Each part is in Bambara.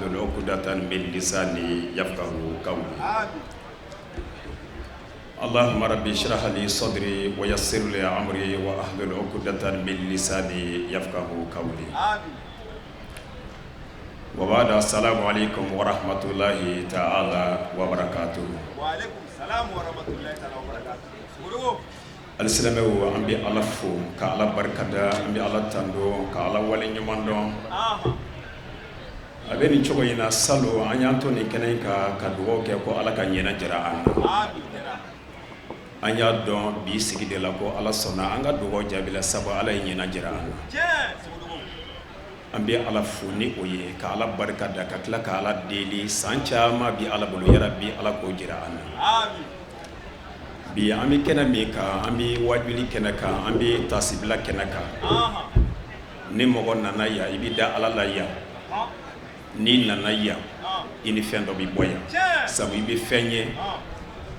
واحلل عقدة من لساني يفقهوا قولي. اللهم ربي اشرح لي صدري ويسر لي أمري واحلل عقدة من لساني يفقهوا قولي. وبعد، السلام عليكم ورحمة الله تعالى وبركاته. وعليكم السلام ورحمة الله تعالى وبركاته. Sogodogo. Alisilamɛw, an bɛ Ala fo ka Ala barikada, an bɛ Ala tando ka Ala waleɲuman dɔn. A bɛ nin cogo in na, salon an y'an to nin kɛnɛ in kan ka dugawu kɛ ko Ala ka ɲɛna jira an na. An y'a dɔn bi sigi de la ko Ala sɔnna an ka dugawu jaabi la, sabu Ala ye ɲɛna jira an na. Sogodogo. An bɛ Ala fo ni o ye, ka Ala barika da, ka tila ka Ala deli, san caman bi Ala bolo, yarabi Ala k'o jira an na. Bi an bɛ kɛnɛ min kan, an bɛ wajuli kɛnɛ kan, an bɛ tasibila kɛnɛ kan. Ni mɔgɔ nana yan, i bɛ da Ala la yan. N'i nana yan, i ni fɛn dɔ bɛ bɔ yan, sabu i bɛ fɛn ye,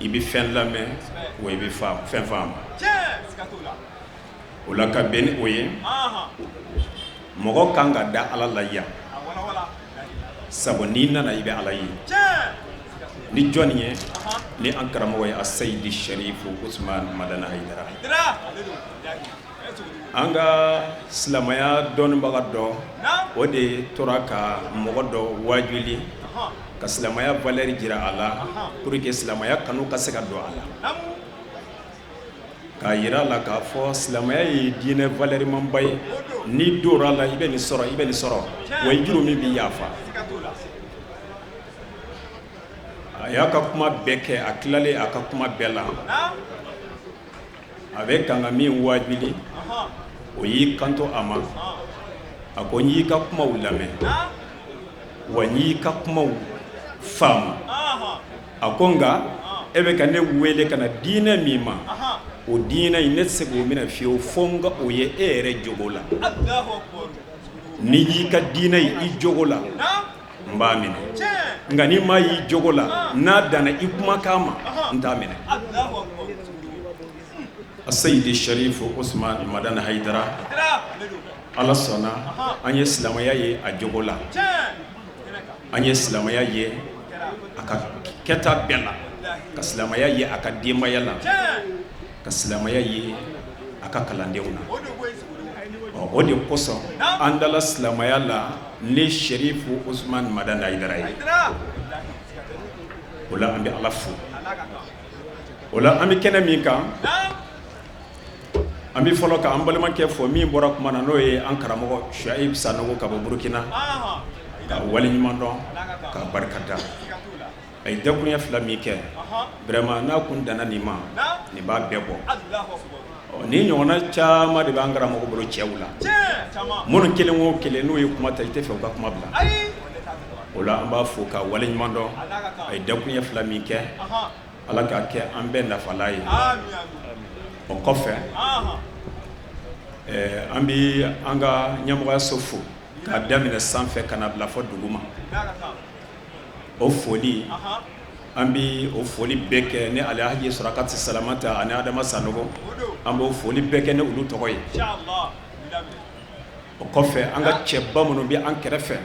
i bɛ fɛn lamɛn, wa i bɛ fɛn faamu. O la, ka bɛn ni o ye, mɔgɔ kan ka da Ala la yan, sabu n'i nana, i bɛ Ala ye. Ni jɔnni ye? Ni an karamɔgɔ ye, Aseyidi Sɛrifu Usumani Madani Hayidara. An ka silamɛya dɔnnibaga dɔ, o de tora ka mɔgɔ dɔ wajuli ka silamɛya valeur jira a la, pour que silamɛya kanu ka se ka don a la, k'a jira a la k'a fɔ silamɛya ye diinɛ valeur manba ye. N'i donna a la, i bɛ nin sɔrɔ, i bɛ nin sɔrɔ, wa i juru min bɛ yafa. A y'a ka kuma bɛɛ kɛ. A tilalen a ka kuma bɛɛ la, a bɛ kan ka min wajuli, o y'i kanto a ma, a ko: "N y'i ka kumaw lamɛn, wa n y'i ka kumaw faamu." A ko: "Nka e bɛ ka ne wele ka na diinɛ min ma, o diinɛ in, ne tɛ se k'o minɛ fiyewu fo n ka o ye e yɛrɛ jogo la. N'i y'i ka diinɛ ye i jogo la, n b'a minɛ. Nka n'i ma y'i jogo la, n'a danna i kumakan ma, n t'a minɛ." Aseyidi Sɛrifu Usumani Madani Hayidara, Ala sɔnna, an ye silamɛya ye a jogo la, an ye silamɛya ye a ka kɛta bɛɛ la, ka silamɛya ye a ka denbaya la, ka silamɛya ye a ka kalandenw na. Ɔ, o de kosɔn an dala silamɛya la ni Sɛrifu Usumani Madani Hayidara ye. O la, an bɛ Ala fo. O la, an bɛ kɛnɛ min kan, an bɛ fɔlɔ ka an balimakɛ fɔ min bɔra kuma na, n'o ye an karamɔgɔ Suayibu Sanogo ka bɔ Burukina, ka waleɲuman dɔn, ka barika da. A ye dakuruɲɛ fila min kɛ, vraiment, n'a kun danna nin ma, nin b'a bɛɛ bɔ. Ɔ, ni ɲɔgɔnna caman de b'an karamɔgɔ bolo cɛw la, minnu kelen o kelen n'u ye kuma ta, i tɛ fɛ u ka kuma bila. O la, an b'a fo ka waleɲuman dɔn. A ye dakuruɲɛ fila min kɛ, Ala k'a kɛ an bɛɛ nafala ye. O kɔfɛ, an bɛ an ka ɲɛmɔgɔyaso fo k'a daminɛ sanfɛ ka na bila fɔ dugu ma. O foli, an bɛ o foli bɛɛ kɛ ni Alihaji Surakati Salamata ani Adama Sanogo, an b'o foli bɛɛ kɛ ni olu tɔgɔ ye. O kɔfɛ, an ka cɛba minnu bɛ an kɛrɛfɛ,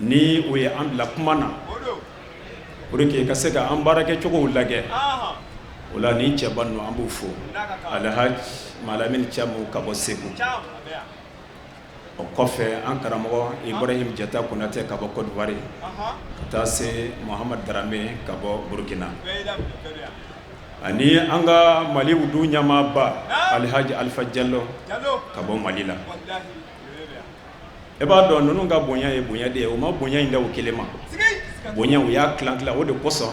ni o ye an bila kuma na pour que ka se ka an baarakɛcogow lajɛ, o la ni cɛba ninnu, an b'u fo, Alihaji Malamini Camu ka bɔ Segu. O kɔfɛ, an karamɔgɔ Ibrahim Jata Konatɛ ka bɔ Côte d'Ivoire, ka taa se Mohamad Darame ka bɔ Burukina, ani an ka Mali du ɲɛmaaba Alihaji Alifa Jalo ka bɔ Mali la. E b'a dɔn, ninnu ka bonya ye bonya de ye. O ma bonya in da o kelen ma, bonya u y'a tilan tilan. O de kosɔn,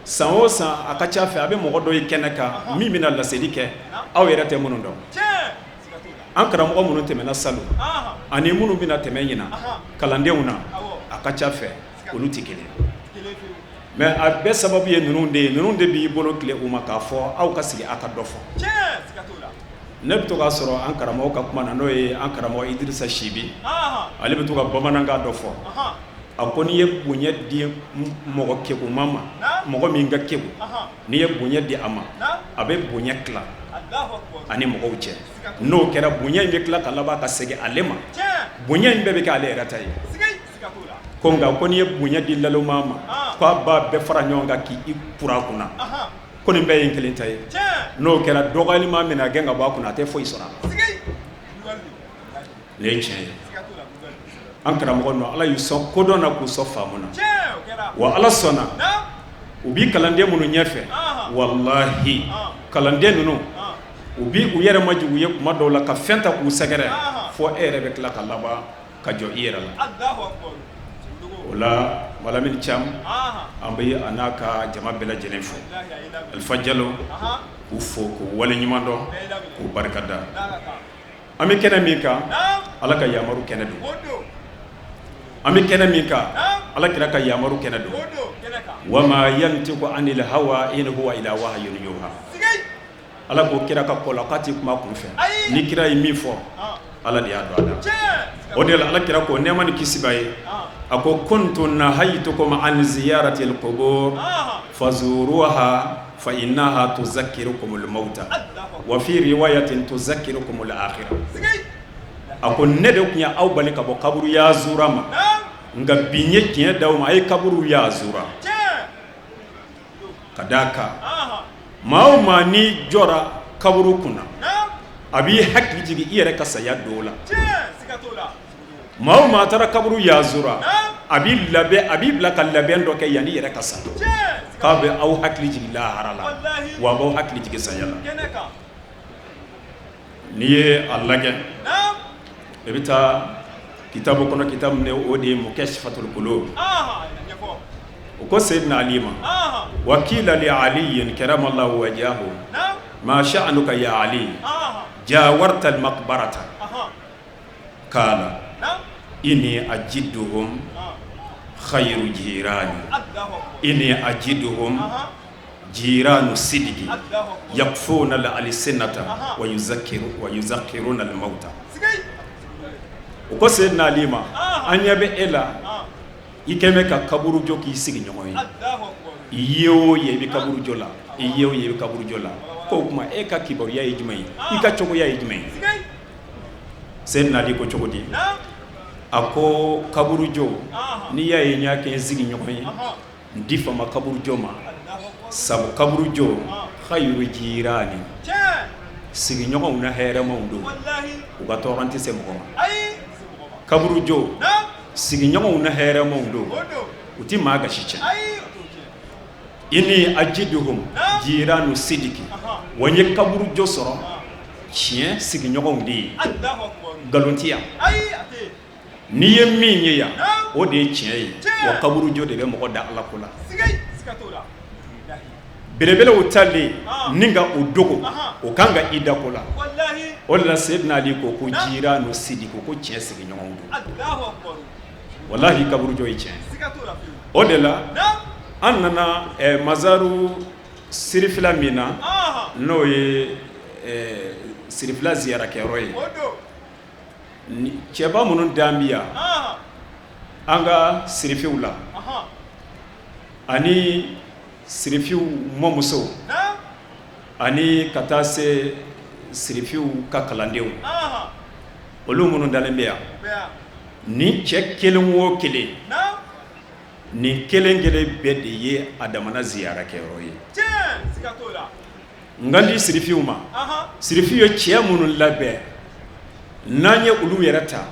san o san, a ka ca fɛ, a bɛ mɔgɔ dɔ ye kɛnɛ kan min bɛna laseli kɛ, aw yɛrɛ tɛ minnu dɔn. An karamɔgɔ minnu tɛmɛna salon ani minnu bɛna tɛmɛ ɲina, kalandenw na, a ka ca fɛ, olu tɛ kelen. Mais a bɛɛ sababu ye ninnu de ye. Ninnu de b'i bolo tile u ma k'a fɔ aw ka sigi, aw ka dɔ fɔ. Ne bɛ to k'a sɔrɔ an karamɔgɔ ka kuma na, n'o ye an karamɔgɔ Idirisa Sibi, ale bɛ to ka bamanankan dɔ fɔ. A ko: "N'i ye bonya di mɔgɔ kegunma ma, mɔgɔ min ka kegun, n'i ye bonya di a ma, a bɛ bonya tila ani mɔgɔw cɛ. N'o kɛra, bonya in bɛ tila ka laban ka segin ale ma. Bonya in bɛɛ bɛ kɛ ale yɛrɛ ta ye." Ko nka ko n'i ye bonya di naloma ma, k'a b'a bɛɛ fara ɲɔgɔn kan k'i kura kunna, ko nin bɛɛ ye n kelen ta ye. N'o kɛra, dɔgɔyalima min a gɛn ka bɔ a kunna, a tɛ foyi sɔrɔ a la. Nin ye tiɲɛ ye. An karamɔgɔ ninnu, Ala y'u sɔn kodɔn na, k'u sɔn faamu na. Wa Ala sɔnna, u bi kalanden minnu ɲɛfɛ, walahi, kalanden ninnu, u bi u yɛrɛ majigin u ye kuma dɔw la ka fɛn ta k'u sɛgɛrɛ, fo e yɛrɛ bɛ tila ka laban ka jɔ i yɛrɛ la. O la, Malamine Thiam, an bɛ a n'a ka jama bɛɛ lajɛlen fo, Alifa Jalo, k'u fo, k'u waleɲuman dɔn, k'u barika da. An bɛ kɛnɛ min kan, Ala ka yamaru kɛnɛ don. An bɛ kɛnɛ min kan, Ala kira ka yamaru kɛnɛ don. Wama yantiku anil hawa in huwa illa wahyun yuha. Ala ko kira ka ko la k'a tɛ kuma kun fɛ. Ni kira ye min fɔ, Ala de y'a don a da. O de la, Ala kira ko, nɛɛma ni kisi b'a ye, a ko: kuntu nahaytukum an ziyaratil qubur fazuruha fa innaha tuzakkirukumul mauta wa fi riwayatin tuzakkirukumul akhirah. A ko ne de tun ye aw bali ka bɔ kaburu yazura ma, nka bi n ye tiɲɛ d'aw ma, a ye kaburu yazura. Ka d'a kan, maa o maa n'i jɔra kaburu kunna, a b'i hakili jigin i yɛrɛ ka saya don la. Maa o maa taara kaburu yazura, a b'i labɛn, a b'i bila ka labɛn dɔ kɛ yanni i yɛrɛ ka sa. K'a bɛ aw hakili jigin lahara la, wa a b'aw hakili jigin saya la. N'i ye a lajɛ, i bɛ taa kitabu kɔnɔ, kitabu min o de ye Mukashifatul Qulub, o ko Seydina Ali ma: wa qila li aliyin karamallahu wajahu ma sha'nuka ya Ali jawarta al-maqbarata qala inni ajiduhum khayru jirani inni ajiduhum jiranu sidiki yakfuna al-alsinata wa yuzakkiru wa yuzakkiruna al-mauta. O ko Seydina Ali ma: an ɲɛ bɛ e la, i kɛn bɛ ka kaburu jɔ k'i sigi ɲɔgɔn ye. I ye o ye, i bɛ kaburu jɔ la, i ye o ye, i bɛ kaburu jɔ la. Ko o tuma, e ka kibaruya ye jumɛn ye? I ka cogoya ye jumɛn ye? Seydina Ali ko cogo di? A ko kaburu jɔ, n'i y'a ye n y'a kɛ n sigi ɲɔgɔn ye, n di fama kaburu jɔ ma, sabu kaburu jɔ khayru jirani, sigiɲɔgɔnw na hɛrɛmaw don, u ka tɔɔrɔ tɛ se mɔgɔ ma. Kaburu jɔ, sigiɲɔgɔnw na hɛrɛmaw don, u tɛ maa gasi tiɲɛ. Inni ajiduhum jiranu sidiki, wa n ye kaburu jɔ sɔrɔ tiɲɛ sigiɲɔgɔnw de ye, nkalon tɛ yan. N'i ye min ye yan, o de ye tiɲɛ ye. Wa kaburu jɔ de bɛ mɔgɔ da Ala ko la. Belebelew talen ni ka o dogo, o kan ka i da ko la. O de la, Seydina Ali ko ko jiranu sidiki, ko tiɲɛ sigiɲɔgɔnw don. Walahi, kaburu jɔ ye tiɲɛ. O de la, an nana mazaru sirifila min na, n'o ye sirifila ziyarakɛyɔrɔ ye, cɛba minnu dan bi yan an ka sirifiw la, ani sirifiw mɔmusow, ani ka taa se sirifiw ka kalandenw, olu minnu dalen bɛ yan, ni cɛ kelen o kelen, nin kelen kelen bɛɛ de ye a damana ziyarakɛyɔrɔ ye. N kan di sirifiw ma, sirifiw ye cɛ minnu labɛn, n'an ye olu yɛrɛ ta,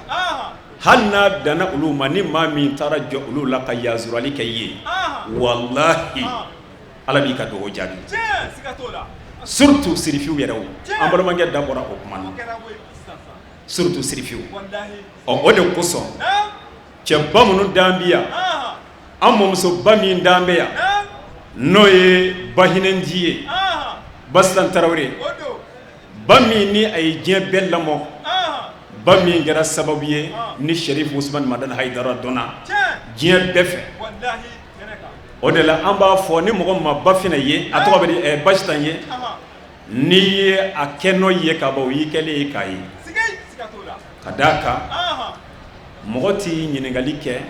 hali n'a danna olu ma, ni maa min taara jɔ olu la ka yazurali kɛ i ye, walahi, Ala b'i ka dugawu jaabi. Surtout sirifiw yɛrɛ, o an balimakɛ da bɔra o kuma na, surtout sirifiw. Ɔ, o de kosɔn, cɛba minnu dan bi yan, an mɔmusoba min dan bɛ yan, n'o ye Bahinɛnji ye, Basitan Tarawele, ba min ni a ye diɲɛ bɛɛ lamɔ, ba min kɛra sababu ye ni Sherif Usman Madani Hayidara dɔnna diɲɛ bɛɛ fɛ. O de la, an b'a fɔ ni mɔgɔ ma Bafinɛ ye, a tɔgɔ bɛ di, Basitan ye, n'i ye a kɛ n'o ye ka ban, o y'i kɛlen ye k'a ye. Ka d'a kan, mɔgɔ t'i ɲininkali kɛ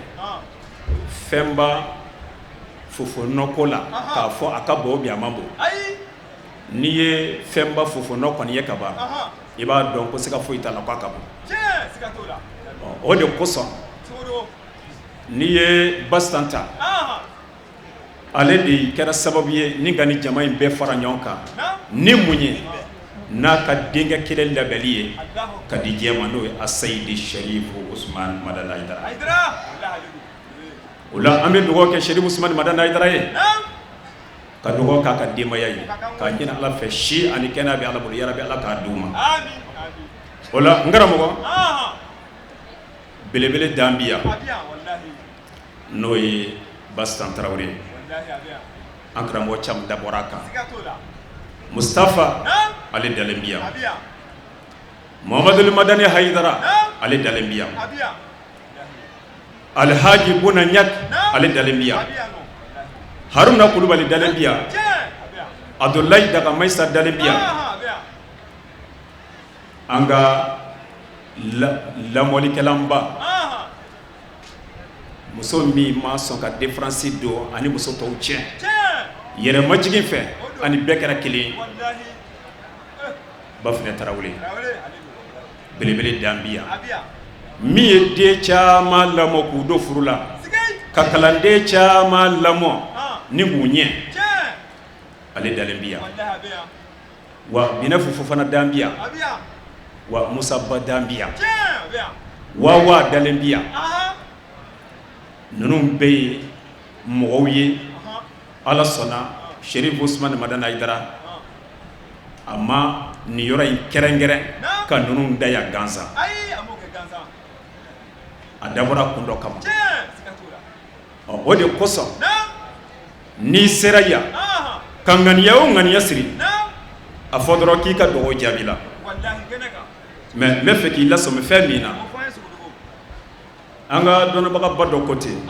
fɛnba fofonɔko la k'a fɔ a ka bon bi, a man bon. N'i ye fɛnba fofonɔ kɔni ye ka ban, i b'a dɔn ko siga foyi t'a la k'a ka bon. O de kosɔn N'i ye Bastan ta, ale de kɛra sababu ye ni ka ni jama in bɛɛ fara ɲɔgɔn kan ni mun ye? N'a ka denkɛ kelen labɛnli ye ka di diɲɛ ma, n'o ye Asayidi Sɛrifu Usumani Madani Hayidara. O la, an bɛ dugawu kɛ Sɛrifu Usumani Madani Hayidara ye, ka dugawu k'a ka denbaya ye, k'a ɲini Ala fɛ, si ani kɛnɛya bɛ Ala bolo, yarabi Ala k'a d'u ma. O la, n karamɔgɔ belebele dan bi yan, n'o ye Bastan Tarawele ye. An karamɔgɔ caman dabɔra a kan. Mustafa, ale dalen bi yan. Muhamadul Madani Hayidara, ale dalen bi yan. Alhaji Buna Ɲak, ale dalen bi yan. Haruna Kulubali dalen bi yan. Abudulayi Daga Mayisa dalen bi yan. An ka lamɔlikɛlanba, muso min ma sɔn ka différence don ani muso tɔw cɛ, yɛrɛmajigin fɛ, ani bɛɛ kɛra kelen, Bafunɛ Tarawele, belebele dan bi yan, min ye den caman lamɔ k'u don furu la, ka kalanden caman lamɔ ni k'u ɲɛ, ale dalen bi yan. Wa Binɛfu Fofana dan bi yan. Wa Musa Ba dan bi yan. Wa dalen bi yan. Ninnu bɛɛ ye mɔgɔw ye. Ala sɔnna, Sɛrifu Usumani Madani Hayidara a ma nin yɔrɔ in kɛrɛnkɛrɛn ka ninnu da yan gansan. A dabɔra kun dɔ kama. Ɔ, o de kosɔn, n'i sera yan ka ŋaniya o ŋaniya siri, a fɔ dɔrɔn k'i ka dugawu jaabi la. Mais n bɛ fɛ k'i lasɔmi fɛn min na, an ka dɔnnibagaba dɔ ko ten,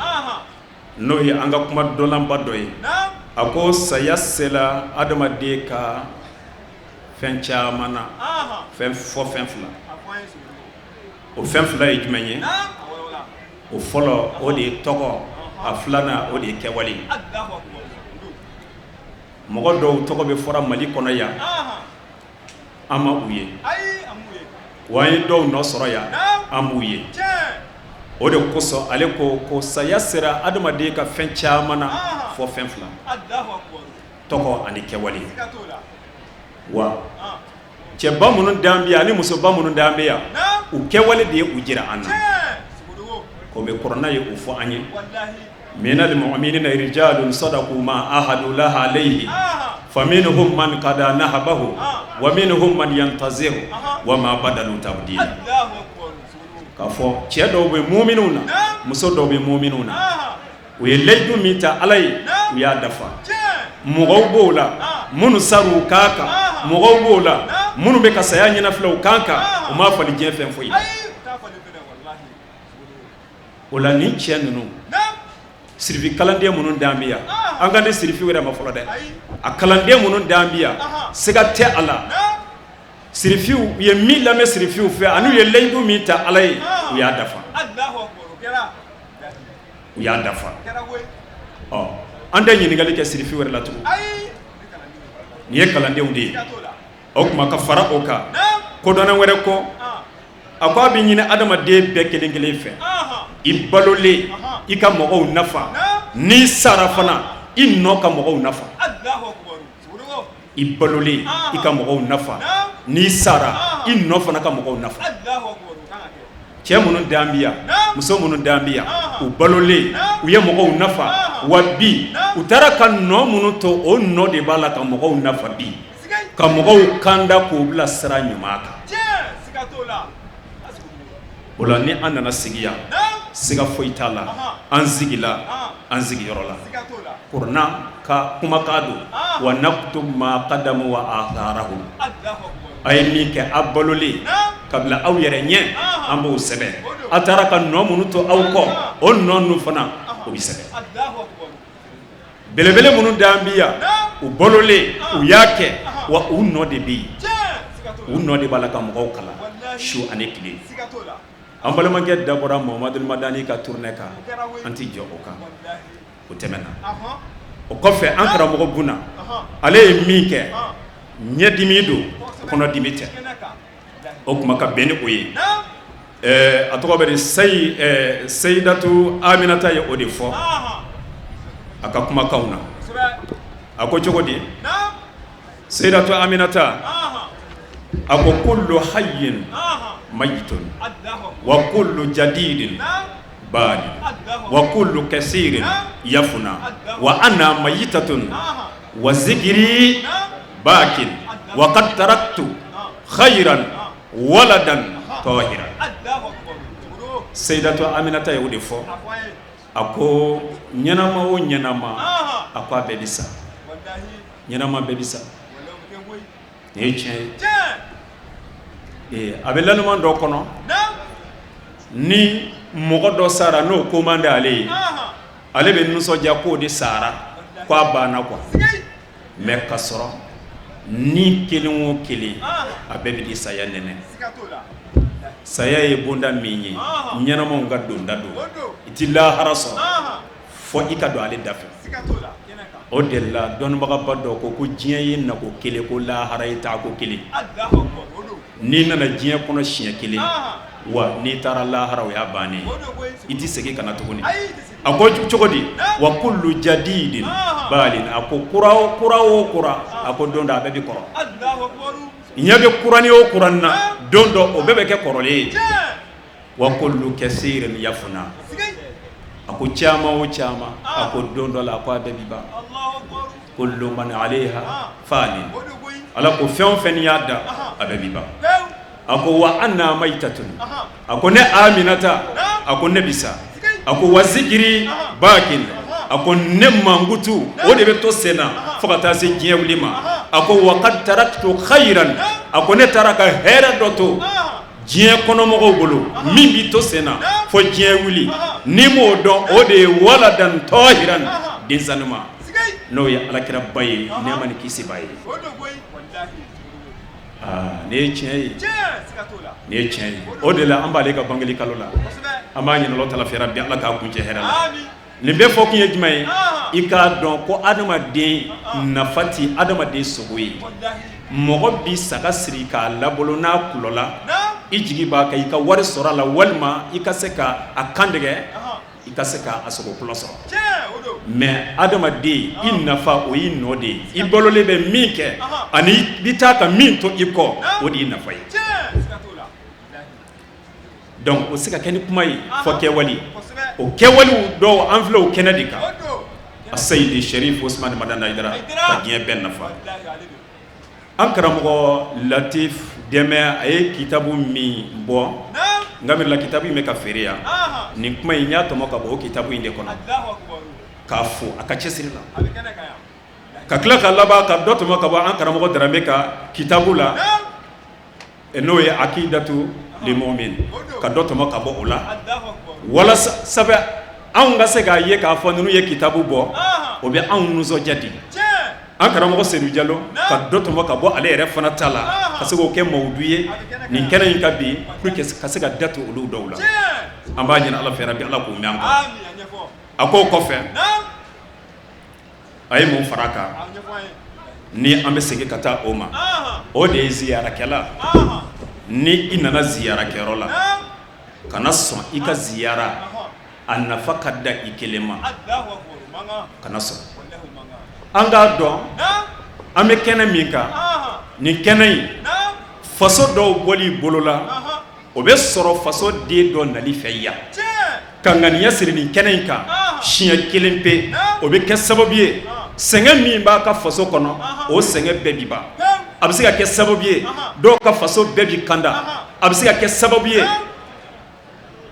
n'o ye an ka kuma dɔnnaba dɔ ye, a ko saya sera adamaden ka fɛn caman na, fɛn fɔ fɛn fila. O fɛn fila ye jumɛn ye? O fɔlɔ, o de ye tɔgɔ. A filanan, o de ye kɛwale ye. Mɔgɔ dɔw tɔgɔ bɛ fɔra Mali kɔnɔ yan, an ma u ye. Wa an ye dɔw nɔ sɔrɔ yan, an b'u ye. O de kosɔn ale ko ko saya sera adamaden ka fɛn caman na fɔ fɛn fila: tɔgɔ ani kɛwale. Wa cɛba minnu dan bɛ yan ani musoba minnu dan bɛ yan, u kɛwale de ye u jira an na. O bɛ kuranɛ ye o fɔ an ye: minal mu'minina rijalun sadaqu ma ahadullaha alayhi faminhum man qada nahbahu wa minhum man yantaziru wa ma badalu tabdila. K'a fɔ cɛ dɔw bɛ muminw na, muso dɔw bɛ muminw na, u ye layidu min ta Ala ye, u y'a dafa. Mɔgɔw b'o la minnu sar'u kan kan, mɔgɔw b'o la minnu bɛ ka saya ɲɛnafilɛ u kan kan, u m'a falen diɲɛ fɛn foyi la. O la, nin cɛ ninnu, sirifi kalanden minnu dan bɛ yan, an ka ne sirifi yɛrɛ ma fɔlɔ dɛ, a kalanden minnu dan bɛ yan, siga tɛ a la, sirifiw u ye min lamɛn sirifiw fɛ ani u ye layidu min ta Ala ye, u y'a dafa, u y'a dafa. Ɔ, an tɛ ɲininkali kɛ sirifi wɛrɛ la tugun, nin ye kalandenw de ye. O tuma, ka fara o kan, kodɔnna wɛrɛ ko, a ko a bɛ ɲini adamaden bɛɛ kelen kelen fɛ, i balolen, i ka mɔgɔw nafa, n'i sara fana, i nɔ ka mɔgɔw nafa. I balolen, i ka mɔgɔw nafa, n'i sara, i nɔ fana ka mɔgɔw nafa. Cɛ minnu dan bi yan, muso minnu dan bi yan, u balolen, u ye mɔgɔw nafa. Wa bi, u taara ka nɔ minnu to, o nɔ de b'a la ka mɔgɔw nafa bi, ka mɔgɔw kanda k'u bila sira ɲuman kan. O la, ni an nana sigi yan, siga foyi t'a la, an sigila an sigiyɔrɔ la. Kurana ka kumakan don: wa naktubu ma qaddamu wa atharahum. A ye min kɛ a balolen kabila aw yɛrɛ ɲɛ, an b'o sɛbɛn. A taara ka nɔ minnu to aw kɔ, o nɔ ninnu fana, o bɛ sɛbɛn. Belebele minnu dan bi yan, u balolen, u y'a kɛ, wa u nɔ de bɛ yen, u nɔ de b'a la ka mɔgɔw kalan su ani tile. An balimakɛ dabɔra Mamadu Madani ka tournée kan, an tɛ jɔ o kan, o tɛmɛna. O kɔfɛ, an karamɔgɔ Buna, ale ye min kɛ, ɲɛdimi don, kɔnɔdimi tɛ. O tuma, ka bɛn ni o ye. A tɔgɔ bɛ di sayi seyidatu Aminata ye o de fɔ a ka kumakanw na a ko cogo di seyidatu Aminata a ko kullu hayyin mayitun wa kullu jadidin bali wa kullu kasirin yafuna wa ana mayitatun wa zikiri bakin wa qad taraktu khayran waladan tahiran seyidatu Aminata ye o de fɔ a ko ɲɛnama o ɲɛnama a ko a bɛɛ bi sa ɲɛnama bɛɛ bi sa nin ye tiɲɛ ye a bɛ laluma dɔ kɔnɔ ni mɔgɔ dɔ sara n'o ko man di ale ye ale bɛ nisɔndiya k'o de sara ko a banna quoi mais ka sɔrɔ ni kelen o kelen a bɛɛ bɛ di saya nɛnɛ saya ye bonda min ye ɲɛnamaw ka donda don i tɛ lahara sɔrɔ fɔ i ka don ale da fɛ o de la dɔnnibagaba dɔ ko ko diɲɛ ye nako kelen ko lahara ye taako kelen n'i nana diɲɛ kɔnɔ siɲɛ kelen wa n'i taara lahara o y'a bannen ye i tɛ segin ka na tuguni a ko cogo di wa kullu jadidin balin a ko kura o kura o kura a ko don dɔ a bɛɛ bɛ kɔrɔ ɲɛ bɛ kuranin o kuranin na don dɔ o bɛɛ bɛ kɛ kɔrɔlen ye wa kullu kasirin yafuna a ko caman o caman a ko don dɔ la a ko a bɛɛ bi ban kullu man alayha fanin ala ko fɛn o fɛn n'i y'a da a bɛɛ bi ban a ko wa ana mayitatun a ko ne Aminata a ko ne bi sa a ko wa zikiri bakin a ko ne mankutu o de bɛ to sen na fo ka taa se diɲɛ wuli ma a ko wa qad taraktu khayran a ko ne taara ka hɛrɛ dɔ to diɲɛ kɔnɔmɔgɔw bolo min bɛ to sen na fo diɲɛ wuli n'i m'o dɔn o de ye waladan tahiran den sanuma n'o ye alakiraba ye nɛɛma ni kisi b'a ye aa nin ye tiɲɛ ye nin ye tiɲɛ ye o de la an b'ale ka bangeli kalo la an b'a ɲini Alahu taala fɛ yarabi Ala k'a kuncɛ hɛrɛ la nin bɛɛ fɔ kun ye jumɛn ye i k'a dɔn ko adamaden nafa ti adamaden sogo ye mɔgɔ bi saga siri k'a labolo n'a kulɔla i jigi b'a kan i ka wari sɔrɔ a la walima i ka se ka a kantigɛ i ka se k'a sogo kulɔ sɔrɔ mais adamaden i nafa o y'i nɔ de ye i balolen bɛ min kɛ ani i bɛ taa ka min to i kɔ o de y'i nafa ye donc o se ka kɛ ni kuma ye fɔ kɛwale o kɛwalew dɔw an filɛ o kɛnɛ de kan Aseyidi Sɛrifu Usumani Madani Hayidara ka diɲɛ bɛɛ nafa an karamɔgɔ Latif Dɛmɛ a ye kitabu min bɔ n ka miiri la kitabu in bɛ ka feere yan nin kuma in n y'a tɔmɔ ka bɔ o kitabu in de kɔnɔ k'a fo a ka cɛsiri la ka tila ka laban ka dɔ tɔmɔ ka bɔ an karamɔgɔ Darame ka kitabu la n'o ye akidatu limumin ka dɔ tɔmɔ ka bɔ o la walasa sabu anw ka se k'a ye k'a fɔ ninnu ye kitabu bɔ o bɛ anw nisɔndiya di an karamɔgɔ Sedu Jalo ka dɔ tɔmɔ ka bɔ ale yɛrɛ fana ta la ka se k'o kɛ mawudu ye nin kɛnɛ in kan bi pour que ka se ka da to olu dɔw la an b'a ɲini Ala fɛ bi Ala k'o mɛn an kɔrɔ a k'o kɔfɛ a ye mun fara a kan ni an bɛ segin ka taa o ma o de ye ziyarakɛla ni i nana ziyarakɛyɔrɔ la kana sɔn i ka ziyara a nafa ka da i kelen ma kana sɔn an k'a dɔn an bɛ kɛnɛ min kan nin kɛnɛ in faso dɔw bɔli bolo la o bɛ sɔrɔ faso den dɔ nali fɛ yan ka ŋaniya siri nin kɛnɛ in kan siɲɛ kelen pe o bɛ kɛ sababu ye sɛgɛn min b'a ka faso kɔnɔ o sɛgɛn bɛɛ bi ban a bɛ se ka kɛ sababu ye dɔw ka faso bɛɛ bi kanda a bɛ se ka kɛ sababu ye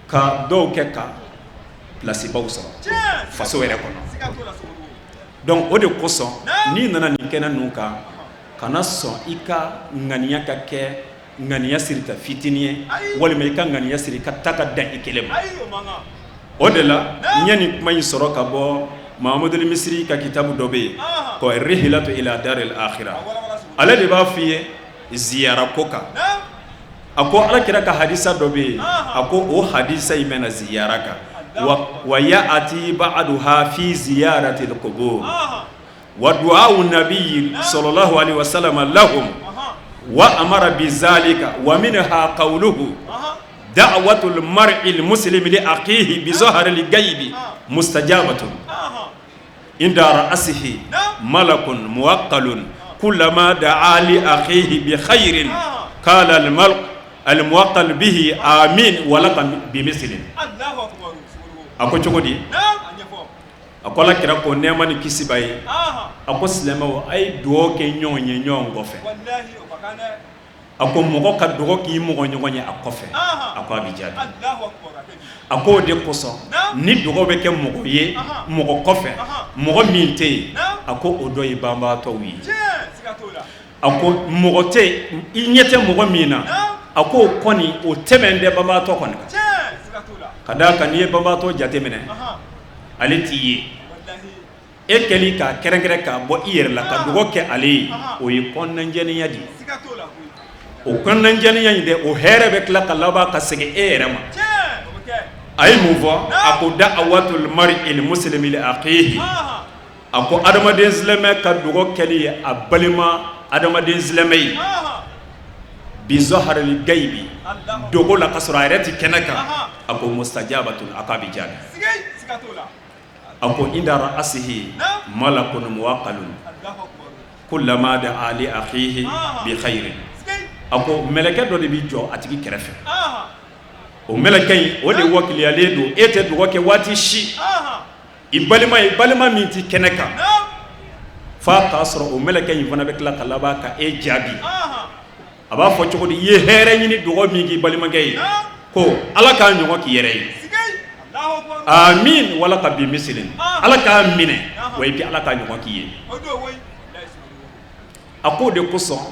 ka dɔw kɛ ka pilasibaw sɔrɔ faso yɛrɛ kɔnɔ donc o de kosɔn n'i nana nin kɛnɛ ninnu kan kana sɔn i ka ŋaniya ka kɛ ŋaniya sirita fitinin ye walima i ka ŋaniya siri ka taa ka dan i kelen ma o de la n ye nin kuma in sɔrɔ ka bɔ Mahamudul Misiri ka kitabu dɔ bɛ yen ko rihilatu ila daril akhira ale de b'a f'i ye ziyara ko kan a ko ala kira ka hadisa dɔ bɛ yen a ko o hadisa in bɛ na ziyara kan wa ya'ati ba'duha fi ziyaratil qubur wa du'a nabi sallallahu alaihi wasallam lahum wa amara bi zalika wa minha qawluhu Da'watul mar'il muslimi li akhihi bi zahril ghaibi mustajabatun inda ra'sihi malakun muwakkalun kullama da'a li akhihi bi khairin qala al malak al muwakkal bihi amin wa laka bi misli. A ko cogo di? A ko Ala kira ko nɛɛma ni kisi b'a ye, a ko silamɛw, a ye dugawu kɛ ɲɔgɔn ye ɲɔgɔn kɔfɛ. A ko mɔgɔ ka dugawu k'i mɔgɔ ɲɔgɔn ye a kɔfɛ, a ko a bɛ jaabi. A ko o de kosɔn, ni dugawu bɛ kɛ mɔgɔ ye mɔgɔ kɔfɛ, mɔgɔ min tɛ yen, a ko o dɔ ye banbaatɔw ye. A ko mɔgɔ tɛ i ɲɛ tɛ mɔgɔ min na, a ko o kɔni o tɛmɛn tɛ banbaatɔ kɔni kan. Ka d'a kan, n'i ye banbaatɔ jateminɛ, ale t'i ye. E kɛli k'a kɛrɛnkɛrɛn k'a bɔ i yɛrɛ la ka dugawu kɛ ale ye, o ye kɔnɔnajɛlenya de ye. O kɔnɔnajɛlenya in dɛ, o hɛrɛ bɛ tila ka laban ka segin e yɛrɛ ma. A ye mun fɔ? A ko da'watul mar'il muslimi li akhihi, a ko adamaden silamɛ ka dugawu kɛli ye a balima adamaden silamɛ ye bi zahril ghaibi, dogo la ka sɔrɔ a yɛrɛ tɛ kɛnɛ kan, a ko mustajabatun, a k'a bɛ jaabi. A ko inda ra'sihi malakun muwakkalun kullama da'a li akhihi bi khairin, a ko mɛlɛkɛ dɔ de bɛ jɔ a tigi kɛrɛfɛ. O mɛlɛkɛ in, o de wakiliyalen don. E tɛ dugawu kɛ waati si i balima ye, balima min tɛ kɛnɛ kan, f'a k'a sɔrɔ o mɛlɛkɛ in fana bɛ tila ka laban ka e jaabi. A b'a fɔ cogo di? I ye hɛrɛ ɲini dugawu min k'i balimakɛ ye, ko Ala k'a ɲɔgɔn k'i yɛrɛ ye, amin wa laka bi mislin, Ala k'a minɛ wa i Ala k'a ɲɔgɔn k'i ye. A k'o de kosɔn,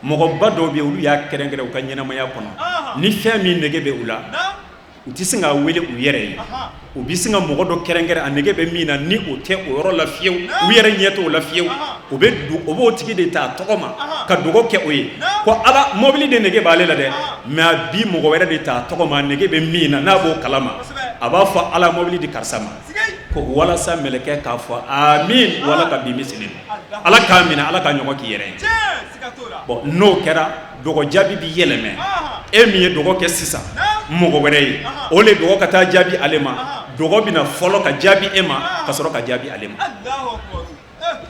mɔgɔba dɔw bɛ yen, olu y'a kɛrɛnkɛrɛn u ka ɲɛnamaya kɔnɔ, ni fɛn min nege bɛ u la, u tɛ sin k'a wele u yɛrɛ ye, u bɛ sin ka mɔgɔ dɔ kɛrɛnkɛrɛn, a nege bɛ min na, ni o tɛ o yɔrɔ la fiyewu, u yɛrɛ ɲɛ t'o la fiyewu, u bɛ o b'o tigi de ta a tɔgɔ ma ka dugawu kɛ o ye. Ko Ala, mobili de nege b'ale la dɛ, mais a bi mɔgɔ wɛrɛ de ta a tɔgɔ ma, a nege bɛ min na, n'a b'o kalama, a b'a fɔ Ala, mobili di karisa ma, ko walasa mɛlɛkɛ k'a fɔ amin wa laka bi mislin, Ala k'a minɛ, Ala ka ɲɔgɔn k'i yɛrɛ ye. Bon, n'o kɛra, dugawu jaabi bɛ yɛlɛmɛ. E min ye dugawu kɛ sisan mɔgɔ wɛrɛ ye, o le dugawu ka taa jaabi ale ma, dugawu bɛna fɔlɔ ka jaabi e ma ka sɔrɔ ka jaabi ale ma.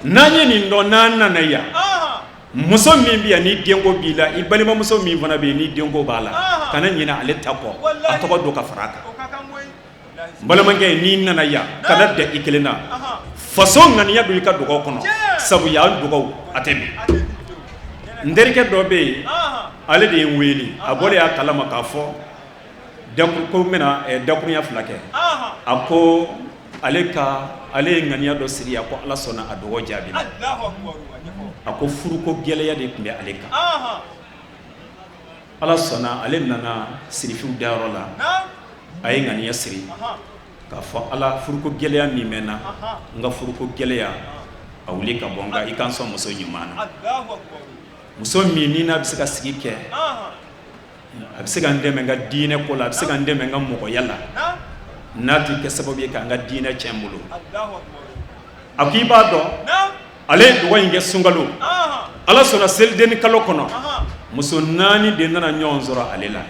N'an ye nin dɔn, n'an nana yan, muso min bɛ yan ni denko b'i la, i balimamuso min fana bɛ yen ni denko b'a la, kana ɲinɛ ale ta kɔ, a tɔgɔ don ka fara a kan. N balimakɛ, n'i nana yan, kana da i kelen na. Faso ŋaniya don i ka dugawu kɔnɔ, sabu yan dugawu a tɛ bin. N terikɛ dɔ bɛ yen, ale de ye n wele. A bɔlen y'a kalama k'a fɔ ko n bɛna dakurunya fila kɛ, a ko ale ka ale ye ŋaniya dɔ siri a ko Ala sɔnna a dugawu jaabi. A ko furuko gɛlɛya de tun bɛ ale kan, Ala sɔnna, ale nana sirifiw dayɔrɔ la, a ye ŋaniya siri k'a fɔ Ala, furuko gɛlɛya min bɛ n na, n ka furuko gɛlɛya a wuli ka bɔ n kan, i ka n sɔn muso ɲuman na, muso min ni n'a bɛ se ka sigi kɛ, a bɛ se ka n dɛmɛ n ka diinɛ ko la, a bɛ se ka n dɛmɛ n ka mɔgɔya la, n'a tɛ kɛ sababu ye k'an ka diinɛ tiɲɛ n bolo. A ko i b'a dɔn, ale ye dugawu in kɛ sunkalo, Ala sɔnna, selidenni kalo kɔnɔ, muso naani de nana ɲɔgɔn sɔrɔ ale la.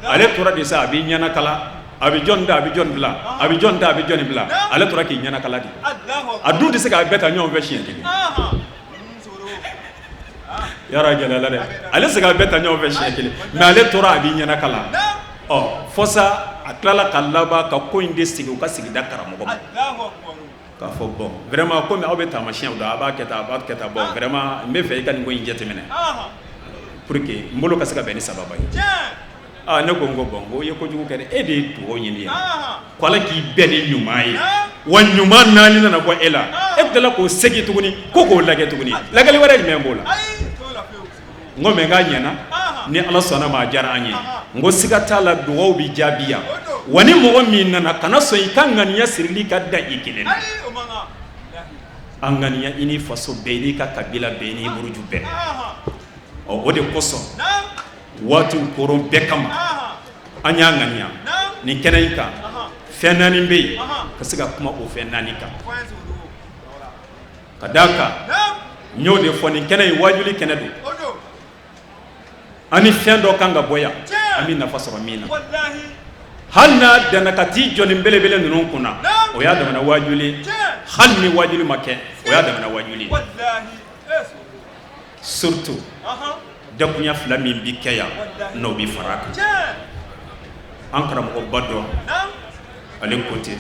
Ale tora de sa, a b'i ɲɛnakala, a bɛ jɔn ta, a bɛ jɔn bila, a bɛ jɔn ta, a bɛ jɔn bila. Ale tora k'i ɲɛnakala de. A dun tɛ se k'a bɛɛ ta ɲɔgɔn fɛ siɲɛ kelen. Yɔrɔ gɛlɛyala dɛ. Ale se k'a bɛɛ ta ɲɔgɔn fɛ siɲɛ kelen, mais ale tora a b'i ɲɛnakala. Ɔ, fo sa a tilala ka laban ka ko in de sigi u ka sigida karamɔgɔ ma k'a fɔ: bon, vraiment, komi aw bɛ taamasiyɛnw dɔn, a b'a kɛ tan, a b'a kɛ tan, bon, vraiment, n bɛ fɛ i ka nin ko in jateminɛ pour que n bolo ka se ka bɛn ni sababa ye. Aa, ne ko, n ko bon, n ko i ye kojugu kɛ dɛ. E de ye dugawu ɲini yan ko Ala k'i bɛn ni ɲuman ye, wa ɲuman naani nana bɔ e la, e tilala k'o segin tuguni ko k'o lajɛ tuguni. Lajɛli wɛrɛ jumɛn b'o la? N ko mais n k'a ɲɛna, ni Ala sɔnna ma, a diyara an ye. N ko siga t'a la, dugawu bɛ jaabi yan. Wa ni mɔgɔ min nana, kana sɔn i ka ŋaniya sirili ka da i kelen na. A ŋaniya i ni faso bɛɛ, i n'i ka kabila bɛɛ, i n'i buruju bɛɛ. Ɔ, o de kosɔn, waatiw koron bɛɛ kama, an y'a ŋaniya nin kɛnɛ in kan, fɛn naani bɛ yen, ka se ka kuma o fɛn naani kan. Ka d'a kan, n y'o de fɔ, nin kɛnɛ in, wajuli kɛnɛ don. An ni fɛn dɔ kan ka bɔ yan. An bɛ nafa sɔrɔ min na, hali n'a danna ka t'i jɔ nin belebele ninnu kunna, o y'a damana waajuli. Hali ni waajuli ma kɛ, o y'a damana waajuli. Surtout dakunya fila min bi kɛ yan, n'o bi fara a kan. An karamɔgɔba dɔ, ale ko ten,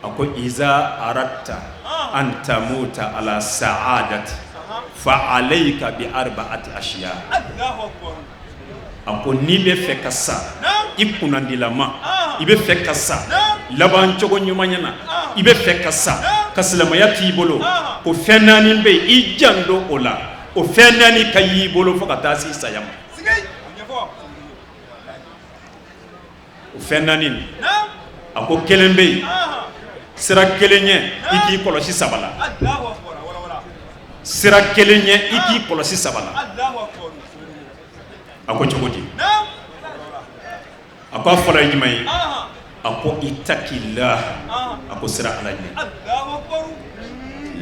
a ko: iza aradta an tamuta ala sa'adati fa alayka bi arba'ati ashiya. A ko n'i bɛ fɛ ka sa i kunnandilama, i bɛ fɛ ka sa laban cogo ɲuman na, i bɛ fɛ ka sa ka silamɛya t'i bolo, ko fɛn naani bɛ yen, i janto o la. O fɛn naani ka y'i bolo fo ka taa se saya ma. O fɛn naani, a ko kelen bɛ yen, sira kelen ɲɛ, i k'i kɔlɔsi saba la. Sira kelen ɲɛ, i k'i kɔlɔsi saba la. A ko cogo di? A ko a fɔlɔ ye jumɛn ye? A ko itakila, a ko sira Ala ɲɛ.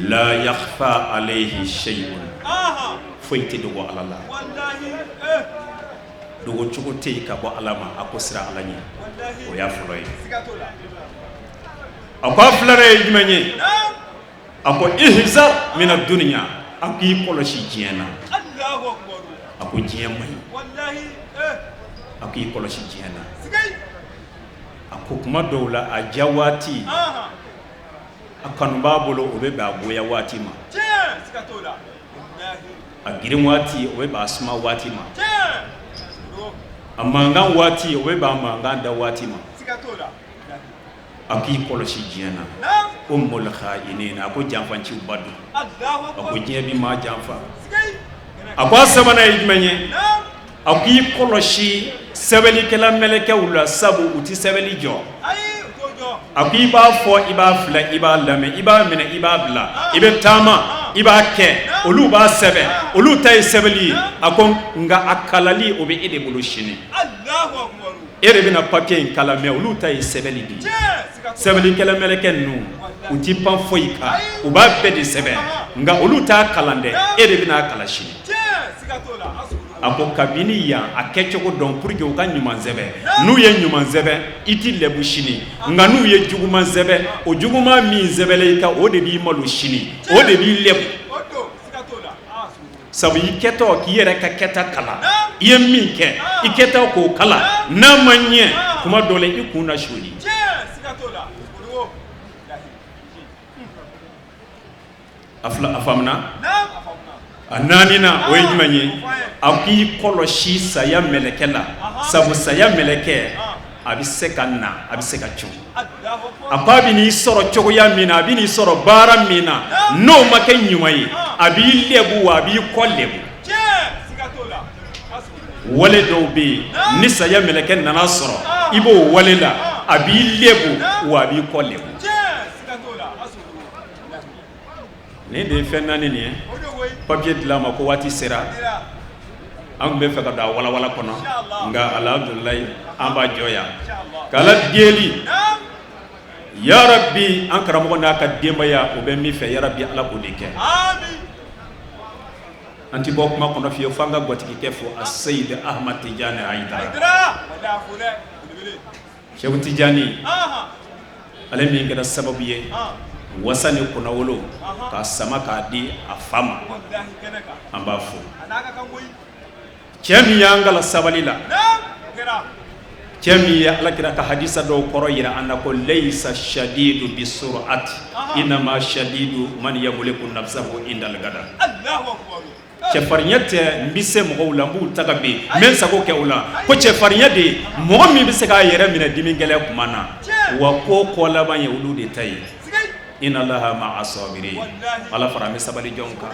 La yakhfa alayhi shay'un, foyi tɛ dogo Ala la, dogo cogo tɛ yen ka bɔ Ala ma. A ko sira Ala ɲɛ, o y'a fɔlɔ ye. A ko a filanan ye jumɛn ye? A ko ihzar mina dunya, a k'i kɔlɔsi diɲɛ na. A ko diɲɛ man ɲi, a k'i kɔlɔsi diɲɛ na. A ko kuma dɔw la, a diya waati, a kanu b'a bolo, o bɛ bɛn a goya waati ma. A girin waati, o bɛ bɛn a suma waati ma. A mankan waati, o bɛ bɛn a mankan da waati ma. A k'i kɔlɔsi diɲɛ na. Ummul kha'inina, a ko janfanciw ba don. A ko diɲɛ bi maa janfa. A ko a sabanan ye jumɛn ye? A k'i kɔlɔsi sɛbɛnnikɛla mɛlɛkɛw la, sabu u tɛ sɛbɛnni jɔ. A ko i b'a fɔ, i b'a filɛ, i b'a lamɛn, i b'a minɛ, i b'a bila, i bɛ taama, i b'a kɛ, olu b'a sɛbɛn. Olu ta ye sɛbɛnni ye. A ko nka a kalali, o bɛ e de bolo sini. E de bɛna papier in kalan, mais olu ta ye sɛbɛnni de ye. Sɛbɛnnikɛla mɛlɛkɛ ninnu, u ti pan foyi kan, u b'a bɛɛ de sɛbɛn, nka olu t'a kalan dɛ, e de bɛna a kalan sini. A ko kabini yan, a kɛcogo dɔn pour que u ka ɲuman sɛbɛn. N'u ye ɲuman sɛbɛn, i ti lɛbu sini, nka n'u ye juguman sɛbɛn, o juguman min sɛbɛnlen i kan, o de b'i malo sini, o de b'i lɛbu, sabu i kɛtɔ k'i yɛrɛ ka kɛta kalan, i ye min kɛ, i kɛtɔ k'o kalan, n'a ma ɲɛ, kuma dɔ la i kun na soli. A fila, a faamuna. A naaninan, o ye jumɛn ye? A k'i kɔlɔsi saya mɛlɛkɛ la, sabu saya mɛlɛkɛ, a bɛ se ka na, a bɛ se ka cun. A ko a bɛ n'i sɔrɔ cogoya min na, a bɛ n'i sɔrɔ baara min na, n'o ma kɛ ɲuman ye, a b'i lɛbu wa a b'i kɔ lɛbu. Wale dɔw bɛ yen, ni saya mɛlɛkɛ nana sɔrɔ i b'o wale la, a b'i lɛbu wa a b'i kɔ lɛbu. Nin de ye fɛn naani nin ye. Papier dilan ma ko waati sera, an tun bɛ fɛ ka don a walawala kɔnɔ, nka alhamdulilayi, an b'a jɔ yan ka Ala deli. Yarabi, an karamɔgɔ n'a ka denbaya, o bɛ min fɛ, yarabi, Ala k'o de kɛ. An ti bɔ kuma kɔnɔ fiyewu f'an ka gwatigikɛ fo, a Seyidi Ahmad Tijani Hayidara, Seku Tijani, ale min kɛra sababu ye wasa ni kunnawolo k'a sama k'a di a fa ma. An b'a fo. Cɛ min y'an kala sabali la, cɛ min ye Alakira ka hadisa dɔw kɔrɔ yira an na ko layisa shadidu bi sur'ati inama shadidu man yamliku nafsahu indal gadab. Cɛfarinya tɛ n bɛ se mɔgɔw la, n b'u ta ka bin, n bɛ n sago kɛ u la. Ko cɛfarinya de ye mɔgɔ min bɛ se k'a yɛrɛ minɛ dimi gɛlɛn kuma na, wa ko kɔ laban ye olu de ta ye. Inna Allaha ma'a sabirin. Ala fara an bɛ sabali jɔn kan.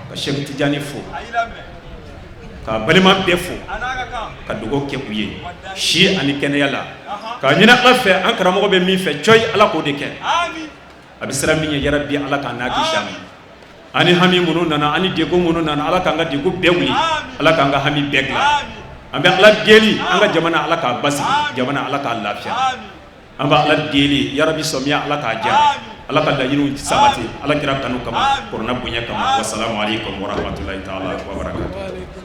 Ka Seku Tijani fo, ka balima bɛɛ fo, ka dugawu kɛ u ye si ani kɛnɛya la, k'a ɲini Ala fɛ, an karamɔgɔ bɛ min fɛ cɔyi, Ala k'o de kɛ. A bɛ siran min ɲɛ, yarabi, Ala k'an n'a kisi a ma. Ani hami minnu nana, ani degun minnu nana, Ala k'an ka degun bɛɛ wuli, Ala k'an ka hami bɛɛ dilan. An bɛ Ala deli, an ka jamana, Ala k'a basigi, jamana, Ala k'a lafiya. An bɛ Ala deli, yarabi, sɔmiya, Ala k'a diya, Ala ka laɲiniw sabati, Ala kira kanu kama, kuranɛ bonya kama. Wasalamu aleykum warahmatulahi taala wabarakatuh.